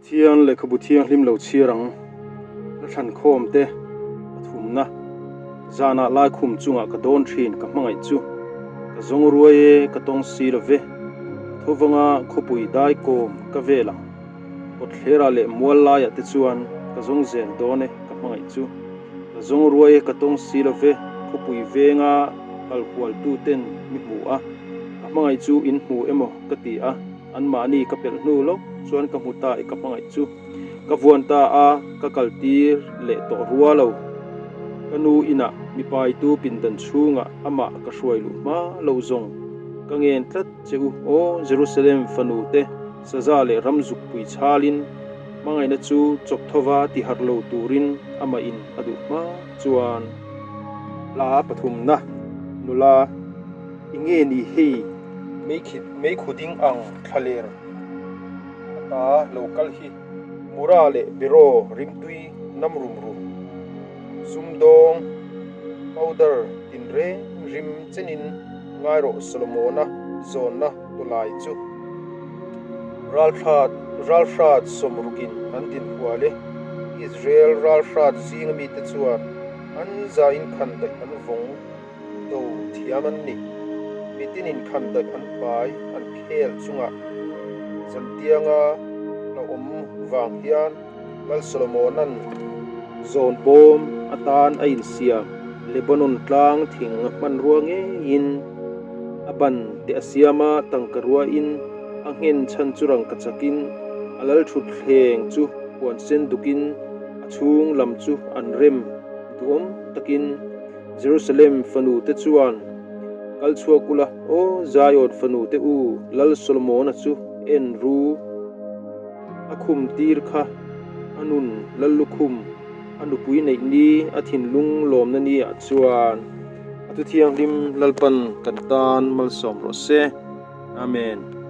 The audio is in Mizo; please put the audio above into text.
Pathian lehkhabu thianghlim lo chhiar ang, ka thlan khawm te pathumna zanah laikhum chungah ka dawn thin ka hmangaih chu ka zawng ruai e ka tawng si lo ve, ka tho vanga khawpui dai kawm ka vel ang, kawtthlerah leh mual laiah te chuan ka zawng zel dawn e ka hmangaih chu ka zawng ruai e ka tawng si lo ve, khawpui venga kal hualtu ten mi hmu a, ka hmangaih chu in hmu emaw ka ti a. Anmahni ka pelh hnu lawk chuan ka hmu ta i ka hmangaih chu ka vuan ta a, ka kal tir leh tawh rua lo. Ka nu inah mipaitu pindan chhungah amah ka hruai luh hma lo zawng ka ngen tlat che u. Aw Jerusalem fanu te, saza leh ram zukpui chhalin hmangaihna chu chawp thova ti harh lo turin amah in a duh hma chuan. Hla pathumna nula i nge ni hei? Meikhu ding ang thlaler ata lo kal hi Mura leh Biro rimtui nam rum rum, sumdawng powder tinreng rim chenin ngai rawh Solomona zawnna tawlai chu ralhrat ralhrat sawmrukin an din hual e. Israel ralhrat zinga mite chuan an zain khandaih an vawng. Do thiam an ni. Mitinin khandaih an pai an khel chungah zantianga hlauhawm vang hian Lal Solomona'n zawn bawm atan a insiam Lebanon tlang thing a hmanrua ngeiin a ban te a siam a, tangka ruain a nghen chhan chu rangka chakin a lal thutthleng chu puan sen dukin a chhung lam chu an rem duhawm takin Jerusalem fanu te chuan kal chhuak ula, Aw Zion fanu te u, Lal Solomona chu en ru. A khum tir kha a nun Lal lukhum, a nupui neih ni, a thinlung lawmna ni ah chuan a thu thianghlim Lalpan kan tan malsawm rawh se. Amen.